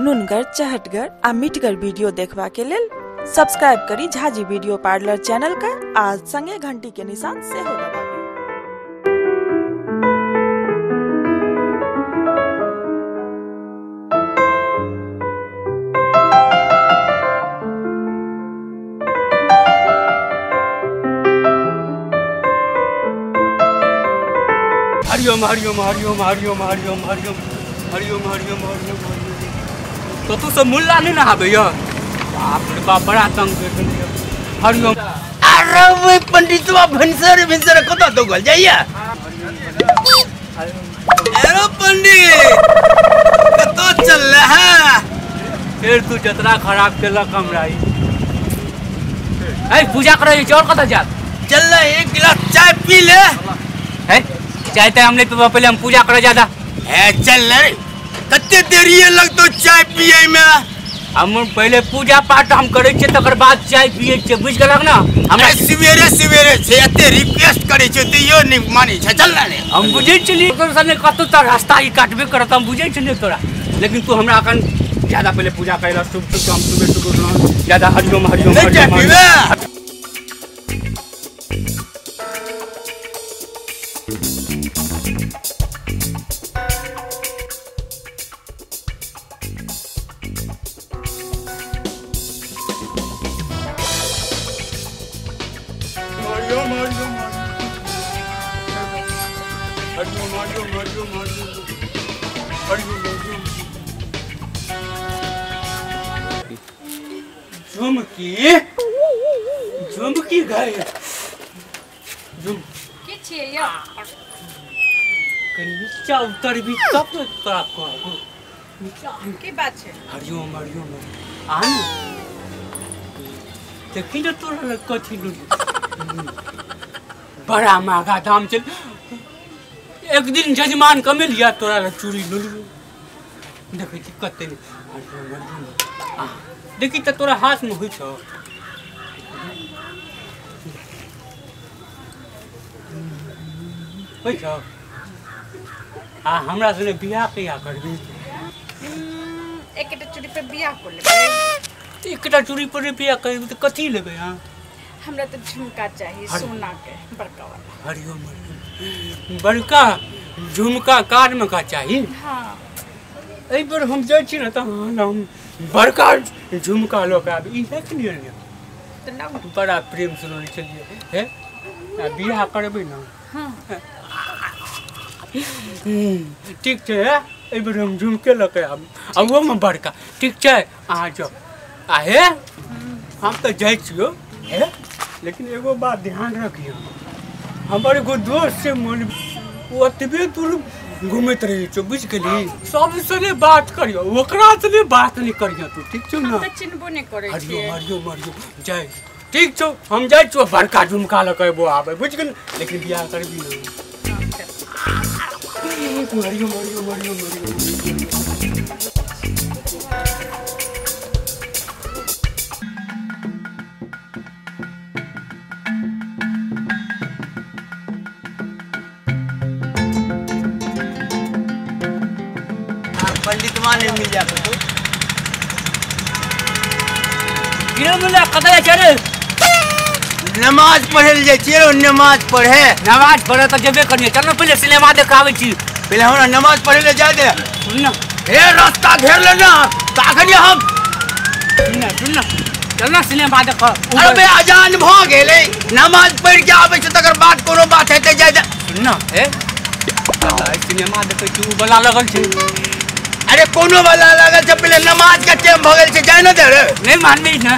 नुनगर, चहटगर आ मिठगर वीडियो देखबा के लेल सब्सक्राइब करी झाजी वीडियो पार्लर चैनल का आ संगे घंटी के निशान सेहो दबाबी। हरिओम हरिओम हरिओम हरिओम हरिओम हरिओम हरिओम हरिओम हरिओम हरिओम। तो तू सब मुल्ला नहीं नहाबे या? बाप रे बाप, बड़ा तंग कर देलियै। हरिओम। अरे वो पंडितवा भंसर भंसर कतऽ दौगल जाइया? अरे पंडित कतऽ चलले है? फिर तू जतरा खराब केलक हमरा ई। ए पूजा करे चल कतऽ जात? चल एक गिलास चाय पी ले। है चाय तो हम नहीं पीबा, पहले हम पूजा करे ज्यादा। है चल रे, कते देरी लगतो चाय पिए में? हम पहले पूजा पाठ हम करे छियै तकर बाद चाय पिए छियै, बुझ गेलक ना? हमरा सवेरे सवेरे छै एते रिक्वेस्ट करे छियै तैयो नहीं मानै छै। चल ना रे, हम बुझै छलियै तोरा संगे कतौ त रास्ता ई काटबे करत, हम बुझै छलियै तोरा, लेकिन तू हमरा अखन ज्यादा पहले पूजा करेला शुभ शुभ हम सुबह सुबह उठलहुँ ज्यादा हरिओम हरिओम हरिओम। झुमकी झुमकी गए झुम की छियै यौ? कनी नीचा उतरबी तब ने तोरा कहबो। नीचा की बात छै? हरिओम हरिओम आ ने देखी ने तोरा लग कथी लुलू बड़ा महंगा दाम चल। एक दिन जजमान कमेलिया तोरा लग चूड़ी लुलू देखै छी कते। हरिओम हरिओम आ देखी त तोरा हाथ में होइ छौ। होइ छौ? आ हमरा सने बियाह कहिया करबी? एकटा चूड़ी पर बियाह कर लेबै। एकटा चूड़ी पर बियाह करबी त कथी लेबै अहाँ? हमरा त झुमका चाही, सोना के बड़का वाला। हरिओम हरिओम। बड़का झुमका कान में का चाही? हाँ। एहि बेर हम जाइ छी ने त हम बड़का झुमका लऽ के आबी। ई देख लिअ ने, बड़ा प्रेम से लऽ चलिए हे। आ बियाह करबै ने? हाँ। ठीक छै, एहि बेर हम झुमके लऽ के आबी आ ओहोमे बड़का। ठीक छै, अहाँ जाउ। आ हे हम तऽ जाइ छियौ हे, लेकिन एगो बात ध्यान रखियौ, हमर एगो दोस्त छै मन, ओ एतबे दूर घूमैत रहै छौ, बुझि गेली? सबसँ नहि बात करियौ, ओकरासँ नहि बात नहि करियौ तू, ठीक छौ ने? हम तऽ चिन्हबो नहि करै छियै। हरिओम हरिओम हरिओम। जाइ ठीक छौ, हम जाइ छियौ बड़का झुमका लऽ के एबो आबै, बुझि गेली? लेकिन बियाह करबी ने? हरिओम हरिओम हरिओम हरिओम। पंडित माने मिल जाता तो किरो मुल्ला कतऽ जाइ रे? नमाज पढ़े ले जाइ छियै। नमाज पढ़े? नमाज पढ़े तऽ जेबे करियै। चल ने पहिले सिनेमा देखाबै छी। पहिले हमरा नमाज पढ़े ले जाय दे। सुन ना, हे रास्ता घेर ले ना तखन हम। सुन ना सुन ना, चल ना सिनेमा देख। अरे बे अजान भऽ गेलै, नमाज पढ़ि के आबै छै तकर बाद कोनो बात हेतै, जाय दे। सुन ना, हे सिनेमा देखै छी ओ बला लगल छै। अरे कोनो वाला लागल छै, पहिले नमाज के टाइम भऽ गेल छै, जाय न दे रे। नहि मानबी ने?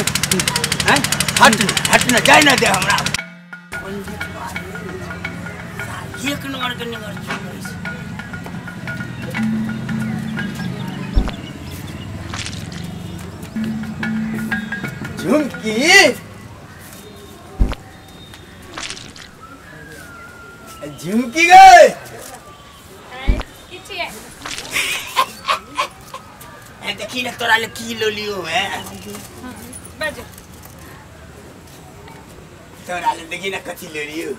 हट हट न, जाय न दे हमरा। एक नंबर के निगर छै। झुमकी झुमकी गए की छियै? देखी ने तोरा ले की लो लियो है। बाजू। तोरा ले देखी ना कथी ले लियो।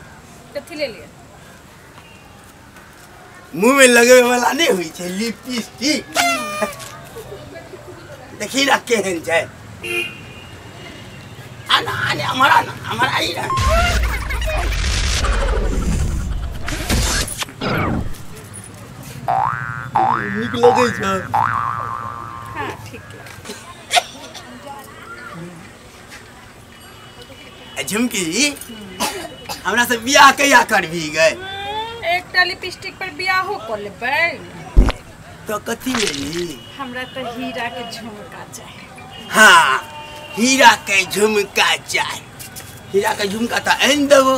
कथी ले लियो? मुँह में लगे वाला नहीं हुई छे लिपस्टिक। देखी ना केहन छै। आना आने हमारा ना हमारा आई ना। नीक लगै छै। हां ठीक है। झुमकी हमरा से बियाह कहिया करबी गए? एकटा लिपस्टिक पर बियाहो क लेबै। तो कथी लेली? हमरा तो हीरा के झुमका चाही। हाँ हीरा के झुमका चाही। हीरा के झुमका तो आनि देबो।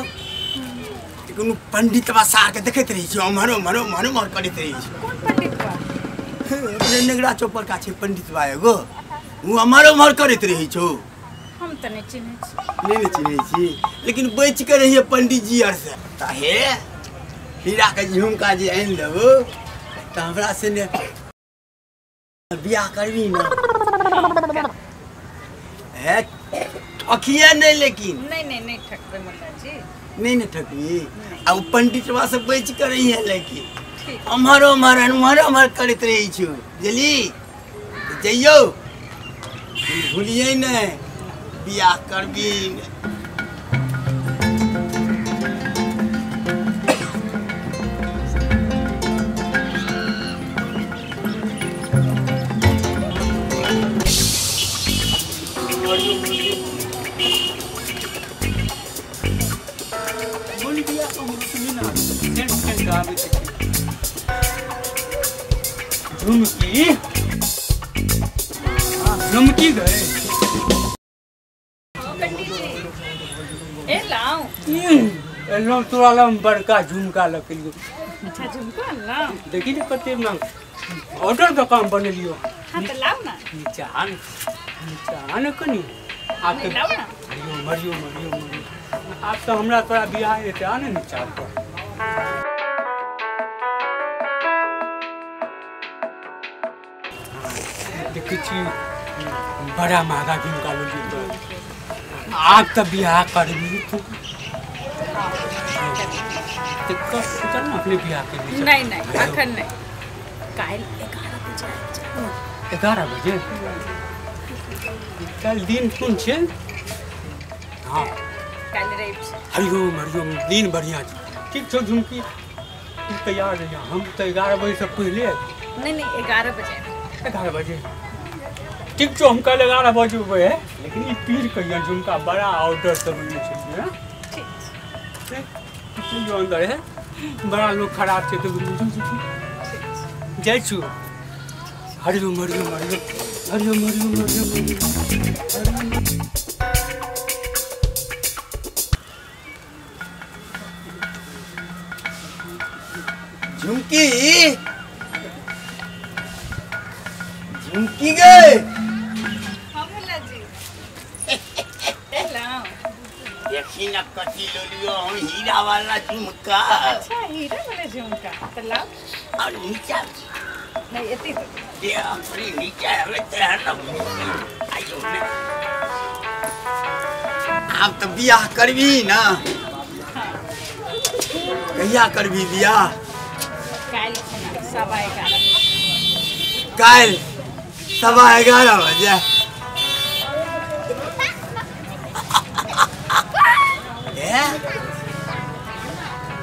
कोनो पंडित बा सार के देखैत रही छी, ओम्हर ओम्हर ओम्हर ओम्हर करैत रही छी। कोन पंडित बा? अपने नेगरा चौपर का छै पंडित बा एगो, उ ओम्हर ओम्हर करैत रही छौ। हम त नहीं चिन्है छी। नहीं ने चिन्है छी, लेकिन बचि के रहिए पंडित जी आर से। त हे हीरा के झुमका जे आनि देबो त हमरा से ने बियाह करबी ना? हे ठकिए नहीं लेकिन। नहीं नहीं नहीं ठकबै मुल्ला जी। नहीं ने ठकबी। आ उ पंडितवा से बचि के रहिए लेकिन अम्हर ओम्हर अम्हर ओम्हर करैत रहै छौ, बुझली? जइयौ भूलिए नहीं बियाह करबी। झुमकी झुमकी गए पंडित जी। ए लाओ एलो तोरा लम बड़का झुमका लकलियो। अच्छा झुमका लाओ। देखी ने कते मांग ऑर्डर का काम बनेलियो। हां त लाओ ना। नीचा नीचा न कनी आप तो लाओ ना। मरियो मरियो मरियो मरियो आप तो हमरा तोरा बियाह हेतै आ ने नीचा पर। देखै छी बड़ा महंगा झुमका लेलियो तोरा। आप तो बियाह करबी तू तो कब चल ना अपने बियाह के लिए। नहीं नहीं अखन नहीं, काल 11 बजे। 11 बजे कल दिन कोन छै? हाँ काल रवि छै। हरिओम हरिओम दिन बढ़िया छै। ठीक छौ झुमकी तू तैयार रहिया, हम तो 11 बजे से पहले। नहीं नहीं 11 बजे। 11 बजे ठीक छौ, हम कल 11 बजे अबै है। लेकिन ई पीर कहिया झुमका बड़ा ऑर्डर सब बनेने छलियै। ठीक छै चलियो अंदर है, बड़ा लोग खराब छै तो जाइ छु। हरिओम हरिओम हरिओम हरिओम हरिओम हरिओम हरिओम। झुमकी झुमकी गए। हाँ मुल्ला जी लाओ। देखी ना कथी लेलियो हम हीरा वाला झुमका। अच्छा हीरा वाला झुमका तो लाओ। और नीचा नहीं एती तो ये अपनी नीचा हवे तैयार ना आइयो ने। आप तो बियाह करबी ना? कहिया करबी बियाह? काल 11:15। काल 11:15 बजे।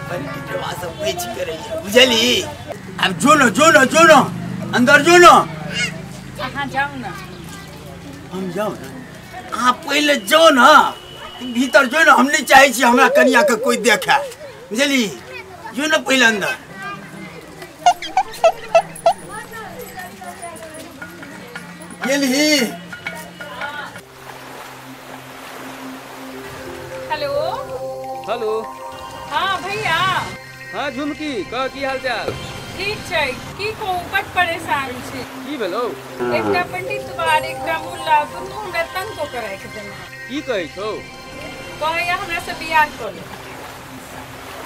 पंडितवा सब बचि के रहिए बुझली? अब जो न जो न जो न अंदर जो न। अहाँ जाओ ना। हम जाओ ना? अहाँ पहले जाओ ना भीतर जो न। हम नहीं चाहे छी हमरा कनिया के कोई देखे, बुझली? जो न पहले अंदर। गेलही? Hello hello. हाँ भैया। हाँ झुमकी कह की हाल चाल? ठीक छै। की कहू बड परेशान छी। की भेलौ? एकटा पंडित बार एकटा मुल्ला दुनू हमरा तंग कऽ के राखि देने। की कहै छौ? कहैया हमरा से बियाह कऽ ले।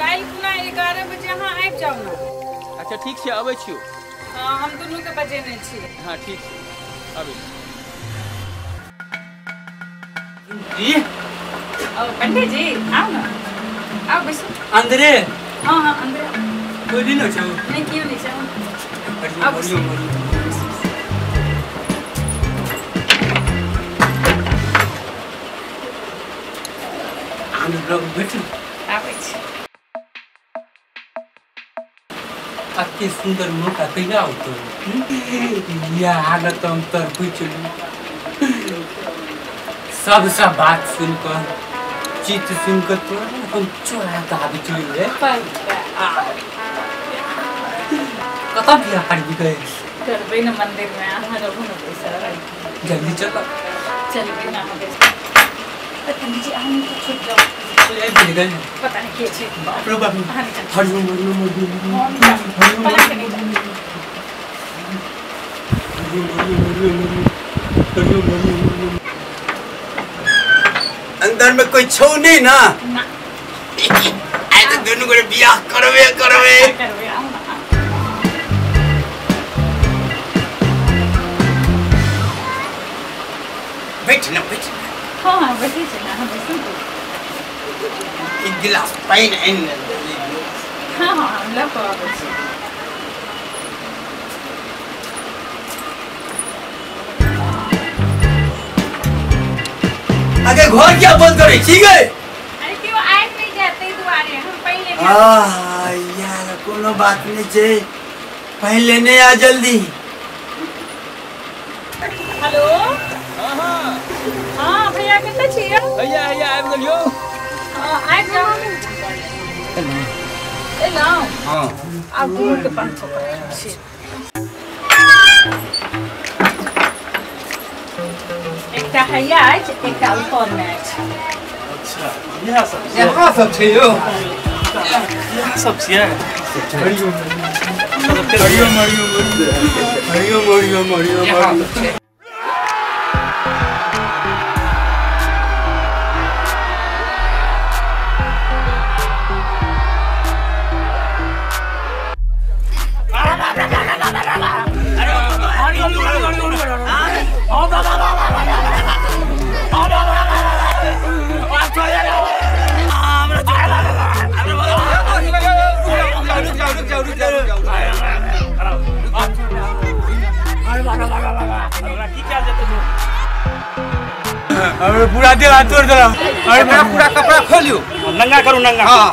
काल्हि खुना 11 बजे अहाँ आबि जाउ ने। अच्छा ठीक छै अबै छियौ। हाँ हम दुनू के बजेने छी। हाँ ठीक छै अबै जी। पंडित जी आउ ना, आउ बैसू। अंदरे? हाँ हाँ अंदरे। कोई नहीं छौ? नहीं क्यों नहीं छौ। आउ बैसू। कनी लग बैठ आबै छी। अति सुंदर मौका कहिया औतो या हालत हम तर पूछलू सब सब बात सुन कर चित सुन कर तो हम चोरा के आबि चलू रे कतऽ बियाह करबी गए करबै न मंदिर में अहाँ रहू न पैसा जल्दी चल चलबै न अहाँ पंडित जी अहाँ तो छूट जाओ पता नहीं के छै बाप रे बाप हरिओम हरिओम हरिओम हरिओम हरिओम। अंदर में कोई छौ नहीं ना ना आइ तो दुनू गोरे बियाह करबे करबे करबे। बैठ ना बैठ। हाँ बैठे छी ना हम बैठू एक गिलास पानी आनि ने। हाँ हाँ हम लऽ कऽ आबै छी। अगे घर क्या बंद करे छी गए? अरे केओ आबि नहीं जाए ताहि दुआरे हम पहिले आ यार कोनो बात नहीं छै पहिले नहीं आ जल्दी। हेलो हाँ हाँ हाँ भैया कतऽ छियै? भैया भैया आबि गेलियौ। हाँ आबि जाउ एलहुँ। हाँ आब दुनू के पाँच छी एकटा हैया अछि एकटा ऊपर में अछि। अच्छा इएह सब छै यौ इएह सब छियै। हरिओम हरिओम हरिओम हरिओम हरिओम हरिओम। अरे पूरा देह तोड़ देला। अरे पूरा कपड़ा खोलियो नंगा करू नंगा। हां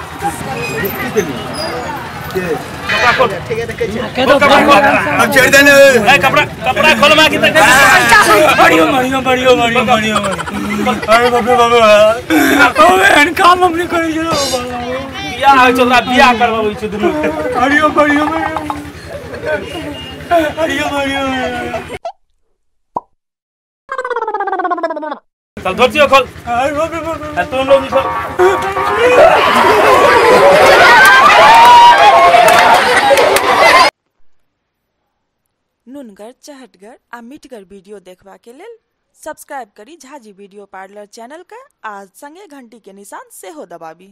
कपड़ा खोल ठीक है देखै छी कपड़ा खोल अब छोड़ दे ने ए कपड़ा कपड़ा खोलमा की त हरिओम हरिओम हरिओम हरिओम हरिओम। अरे बाप रे बाप ओ एहन काम हम नहीं करै छलो। बियाह होइ छौ तोरा बियाह करबाबै छौ दुनू। हरिओम हरिओम हरिओम हरिओम। चल धोतियो खोल। अरे बाप रे बाप तुम लोग भी खोल। नुनगर चहटगर आ मिठगर वीडियो देखबा के लेल सब्सक्राइब करी झाजी वीडियो पार्लर चैनल के आ संगे घंटी के निशान सेहो दबाबी।